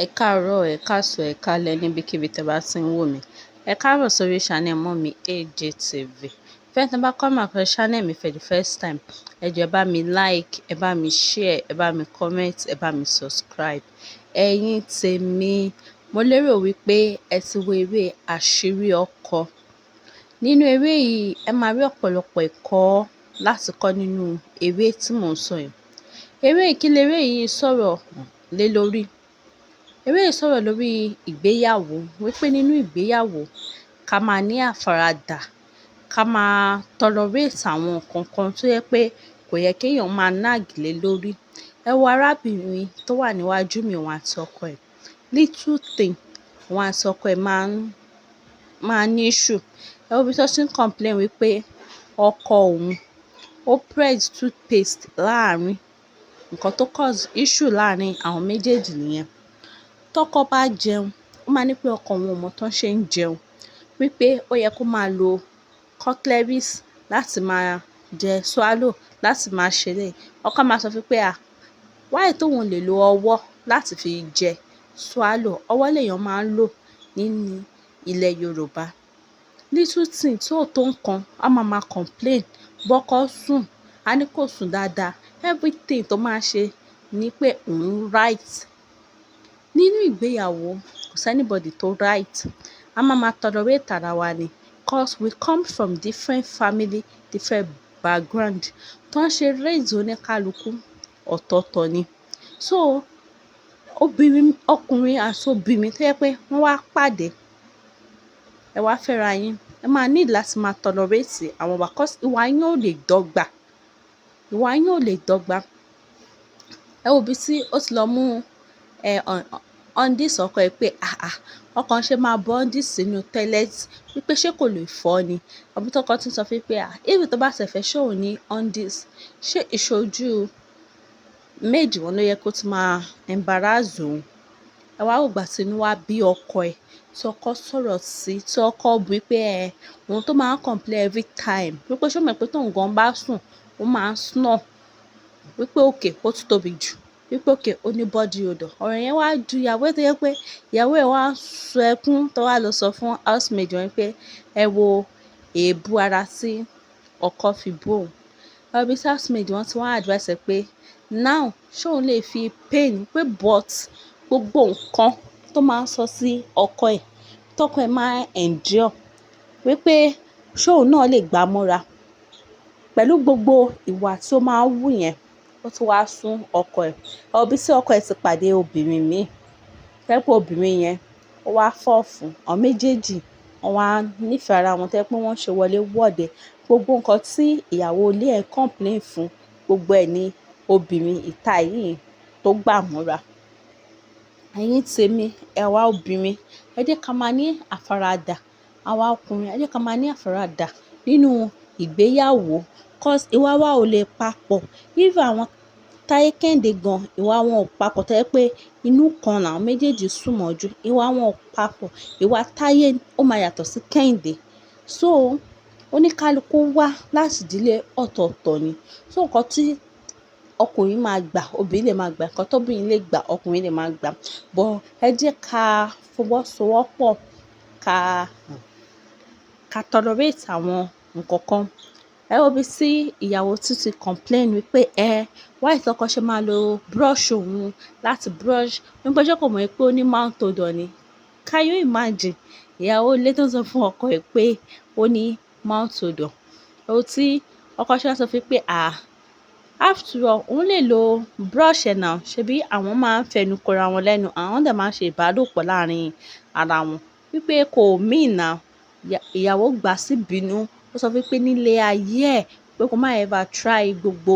Ẹ káàárọ̀, ẹ̀ káàsán, ẹ̀ káalẹ́ níbikíbi tí ẹ bá ti ń wò mí. Ẹ káàbọ̀ sórí channel Mummy AJ TV. Fẹ́ni tí bá come across channel mi for the first time, ẹ jọ̀ọ́, ẹ bá mi like, ẹ bá mi share, ẹ bá mi comment, ẹ bá mi subscribe. Ẹ̀yin tèmi, mo lérò wípé ẹ ti wo eré Àṣírí Ọkọ. Nínú eré yìí, ẹ máa rí ọ̀pọ̀lọpọ̀ ẹ̀kọ́ láti kọ́ nínú eré tí mò ń sọ yìí. Eré yìí, kí leré yìí sọ̀rọ̀ lé lórí? Eré yìí sọ̀rọ̀ lórí ìgbéyàwó, wípé nínú ìgbéyàwó, ká máa ní àfaradà, ká máa tolerate àwọn nǹkan kan tó jẹ́ pé kò yẹ kéèyàn máa nag lé lórí. Ẹ wo arábìnrin tó wà níwájú mi, òun àti ọkọ ẹ̀. Little thing, òun àti ọkọ ẹ̀ máa ń ní issue. Ẹ wo ibi tí wọ́n ti ń complain wípé ọkọ òun ó press toothpaste láàárín. Nǹkan tó cause issue láàárín àwọn méjèèjì nìyẹn. Tọ́kọ bá jẹun, ó máa ní pé ọkọ òun ò mọ tán ṣe ń jẹun, wípé ó yẹ kó máa lo cutleries láti máa jẹ swallow, láti máa ṣe eléyìí. Ọkọ máa sọ fún pé, à, why tóun ò lè lo ọwọ́ láti fi jẹ swallow? Ọwọ́ lèèyàn máa ń lò nínú ilẹ̀ Yorùbá. Little thing tí ò tó nǹkan, á máa máa complain. Bọ́kọ sùn, á ní kò sùn dáadáa. Everything tó máa ṣe ní pé òun right. Nínú ìgbéyàwó, kò sí anybody tó right. A máa máa tolerate ara wa ni, 'cause we come from different family, different background. Tán ṣe raise oníkálukú ọ̀tọ̀ọ̀tọ̀ ni. So, obìnrin, ọkùnrin àti obìnrin tó jẹ́ pé wọ́n wá pàdé, ẹ wá fẹ́ra yín, ẹ máa need láti máa tolerate àwọn ìwà, 'cause ìwà yín ò lè dọ́gba. Ìwà yín ò lè dọ́gba. Ẹ wo ibi tí ó ti lọ mú ẹ undies ọkọ ẹ pé, "Àáà, ọkọ ṣe máa bọ́ undies sínú toilet?" wípé ṣé kò lè fọ́ ni. Àbí tọkọ tún sọ fún pé, à, if tó bá ṣẹ̀ fẹ́ ṣé òun ní undies, ṣé ìṣojú maid wọn ló yẹ kó ti máa embarrass òun? Ẹ wá wò ìgbà tí inú wá bí ọkọ ẹ̀, tí ọkọ sọ̀rọ̀ sí, tí ọkọ bu wípé ẹ, òun tó máa ń complain every time, wípé ṣé o mọ̀ pé tóun gan bá sùn, ó máa ń snore, wípé okay, ó ti tóbi jù, wípé okay, ó ní body odor. Ọ̀rọ̀ yẹn wá du ìyàwó ẹ̀ tó jẹ́ pé ìyàwó ẹ̀ wá sun ẹkún, tó wá lọ sọ fún housemaid wọn pé ẹ wo èébú ara tí ọkọ fi bú òun. Ẹ wo bí tí housemaid wọn tí wọ́n advice ẹ pé now, ṣé òun lè fi pain pé, but gbogbo nǹkan tó máa ń sọ sí ọkọ ẹ̀, tọkọ ẹ̀ máa endure, wípé ṣé òun náà lè gbá mọ́ra pẹ̀lú gbogbo ìwà tí ó máa ń wù yẹn. Ó tún wá sún ọkọ ẹ̀. Ẹ wo bí tí ọkọ ẹ̀ ti pàdé obìnrin míì, tó jẹ́ pé obìnrin yẹn ó wá fall fún àwọn méjèèjì, wọ́n wá nífẹ̀ẹ́ ara wọn, tó jẹ́ pé wọ́n ṣe wọlé wọ̀de. Gbogbo nǹkan tí ìyàwó ilé ẹ̀ complain fún, gbogbo ẹ̀ ní obìnrin ìta yìí tó gbà mọ́ra. Ẹ̀yin tèmi, àwa obìnrin, ẹ jẹ́ ká máa ní àfaradà. Àwa ọkùnrin, ẹ jẹ́ ká máa ní àfaradà nínú ìgbéyàwó, 'cause ìwà wa ò lè papọ̀. If àwọn Táyé Kẹ́hìndé gan, ìwà wọn ò papọ̀, tó jẹ́ pé inú kan làwọn méjèèjì sùn mọ́jú. Ìwà wọn ò papọ̀. Ìwà Táyé ó máa yàtọ̀ sí Kẹ́hìndé. So, oníkálukú wá láti ìdílé ọ̀tọ̀ọ̀tọ̀ ni. So nǹkan tí ọkùnrin máa gbà, obìnrin lè máa gbà. Nǹkan tó obìnrin lè gbà, ọkùnrin lè máa gbà. But ẹ jẹ́ ká fọwọ́sowọ́pọ̀, ká tolerate àwọn nǹkan kan. Ẹ wo bí tí ìyàwó tún ti complain wípé ẹ, why tí ọkọ ṣe máa lo brush òun láti brush, wípé ṣé kò mọ̀ pé ó ní mouth odor ni? Can you imagine? Ìyàwó ilé tó ń sọ fún ọkọ ẹ̀ pé ó ní mouth odor. Ohun tí ọkọ ṣe wá sọ fún pé, à, after all, òun lè lo brush ẹ̀ náà, ṣebí àwọn máa ń fẹnu kora wọn lẹ́nu, àwọn dẹ̀ máa ń ṣe ìbálòpọ̀ láàárín ara wọn. Wípé kò mean now. Ìyàwó gbà sí bínú. Ó sọ fún pé nílé ayé ẹ̀, pé kó má ever try gbogbo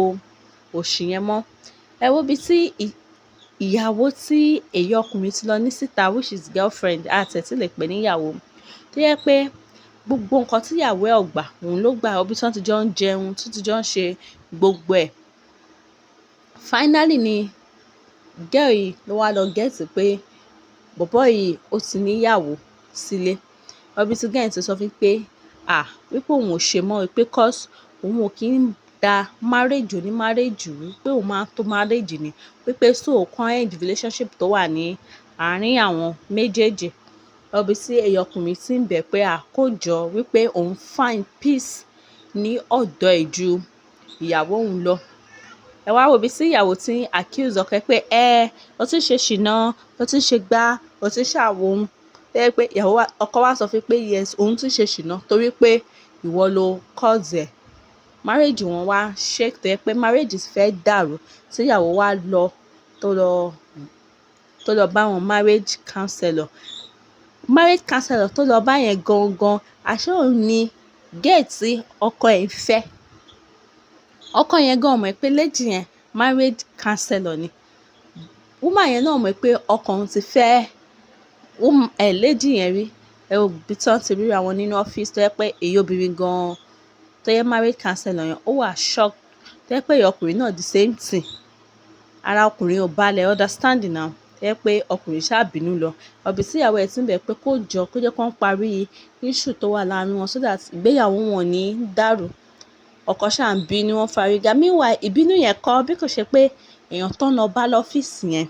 òṣì yẹn mọ́. Ẹ wo bí tí ìyàwó tí èyí ọkùnrin ti lọ ní síta, which is girlfriend, a tẹ̀ tí lè pè ní ìyàwó. Tó jẹ́ pé gbogbo nǹkan tí ìyàwó ẹ̀ ò gbà, òun ló gbà. Ibi tí wọ́n ti jọ ń jẹun, tí wọ́n ti jọ ń ṣe gbogbo ẹ̀. Finally ni girl yìí ló wá lọ get pé bọ̀bọ́ yìí ó ti ní ìyàwó sílé. Ibi tí girl yẹn ti sọ fún pé, à, wípé òun ò ṣe mọ́, wípé 'cause òun ò kí ń da marriage oní marriage rú, pé òun máa ń tó marriage ni, wípé so kan end relationship tó wà ní àárín àwọn méjèèjì. Ibi tí èyí ọkùnrin tí ń bẹ̀ pé à kó jọ wípé òun find peace ní ọ̀dọ̀ ẹ̀ ju ìyàwó òun lọ. Ẹ wá wo ibi tí ìyàwó tí ń accuse ọkọ ẹ̀ pé ẹ o ti ń ṣe ṣìnà, o ti ń ṣe gbá, o ti ń ṣàwo. Tó jẹ́ pé ìyàwó wa, ọkọ wa sọ fún pé yes, òun ti ń ṣe ṣìnà torí pé ìwọ ló cause ẹ̀. Marriage wọn wá shake, tó jẹ́ pé marriage fẹ́ dàrú, tí ìyàwó wa lọ tó lọ bá wọn marriage counselor. Marriage counselor tó lọ bá yẹn gangan, àṣé òun ni girl tí ọkọ ẹ̀ ń fẹ́. Ọkọ yẹn gan mọ̀ pé lady yẹn marriage counselor ni. Woman yẹn náà mọ̀ pé ọkọ òun ti fẹ́ lady yẹn rí. Ẹ wo ibi tí wọ́n ti ríra wọn nínú ọ́fíìsì, tó jẹ́ pé èyí obìnrin gan tó jẹ́ marriage counselor yẹn, ó wà shocked, tó jẹ́ pé èyí ọkùnrin náà, the same thing. Ara ọkùnrin ò balẹ̀, understand now. Tó jẹ́ pé ọkùnrin ṣá bínú lọ. Ibi tí ìyàwó ẹ̀ tí ń bẹ̀ pé kó jọ, kó jẹ́ kó parí issue tó wà láàárín wọn so that ìgbéyàwó wọn ò ní dàrú. Ọkọ ṣá ń bínú, wọ́n fárígá. Meanwhile, ìbínú yẹn kọ́ bí kò ṣe pé èèyàn tó ń lọ bá lọ́fíìsì yẹn,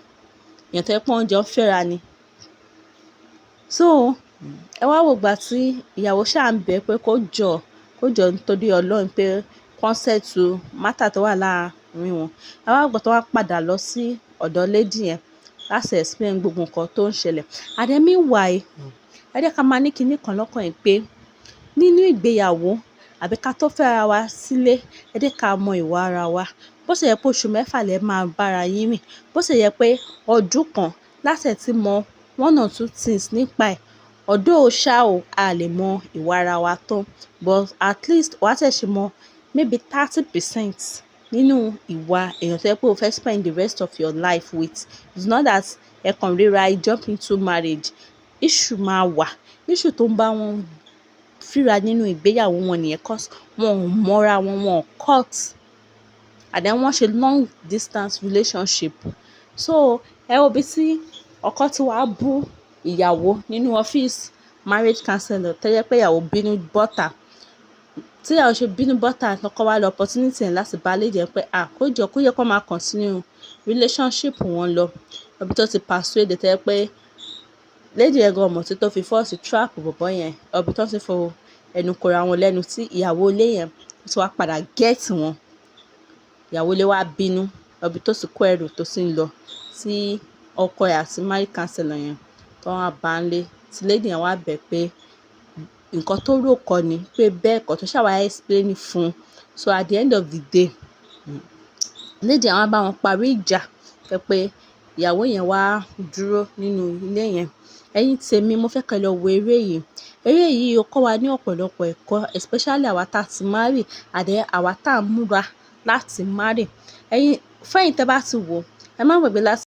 èèyàn tó jẹ́ pé wọ́n jọ ń fẹ́ra ni. So ẹ wá wo ìgbà tí ìyàwó ṣá ń bẹ̀ pé kó jọ, kó jọ nítorí Ọlọ́run, pé kó settle matter tó wà láàárín wọn. Ẹ wá wo ìgbà tó wá padà lọ sí ọ̀dọ̀ lady yẹn láti explain gbogbo nǹkan tó ń ṣẹlẹ̀. And then meanwhile, ẹ jẹ́ ká máa ní kíní kan lọ́kàn yìí pé nínú ìgbéyàwó àbí ká tó fẹ́ ara wa sílé, ẹ jẹ́ ká mọ ìwà ara wa. Bó ṣe yẹ pé oṣù 6 lẹ máa bá ara yín rìn, bó ṣe yẹ pé ọdún kan láti ẹ̀ tí mọ one or two things nípa ẹ̀. Although ṣá o, a lè mọ ìwà ara wa tán, but at least wà á tẹ̀ ṣe mọ maybe 30% nínú ìwà èèyàn tó jẹ́ pé o fẹ́ spend the rest of your life with. It's not that ẹ kàn ríra, ẹ jump into marriage. Issue máa wà. Issue tó ń bá wọn fíra nínú ìgbéyàwó wọn nìyẹn, 'cause wọn ò mọ́ra wọn, wọn ò cut. And then wọ́n ṣe long distance relationship. So ẹ wo bí tí ọkọ tí wàá bú ìyàwó nínú ọ́fíìsì marriage counselor, tó jẹ́ pé ìyàwó bínú bọ́ta. Tí ìyàwó ṣe bínú bọ́ta, ọkọ wá lo opportunity yẹn láti bá lady yẹn pé à kó jọ, kó yẹ kó máa continue relationship wọn lọ. Ibi tó ti persuade, tó jẹ́ pé lady yẹn gan mọ̀ tí tó fi fall sí trap bọ̀bọ́ yẹn. Ibi tó ti fọ ẹnu kóra wọn lẹ́nu tí ìyàwó ilé yẹn tí wá padà get wọn. Ìyàwó ilé wá bínú. Ibi tó ti kó ẹrù tó sì ń lọ, tí ọkọ ẹ̀ àti marriage counselor yẹn tó wá bá ń lé. Tí lady yẹn wá bẹ̀ pé nǹkan tó rò kọ́ ni, pé bẹ́ẹ̀ kọ́, tó ṣà wá explain fún un. So at the end of the day, lady yẹn wá bá wọn parí ìjà, tó jẹ́ pé ìyàwó yẹn wá dúró nínú ilé yẹn. Ẹ̀yin tèmi, mo fẹ́ kí ẹ lọ wo eré yìí. Eré yìí ó kọ́ wa ní ọ̀pọ̀lọpọ̀ ẹ̀kọ́, especially àwa tá ti marry and then àwa tá ń múra láti marry. Ẹ̀yin, fún ẹ̀yin tí ẹ bá ti wò, ẹ má gbàgbé láti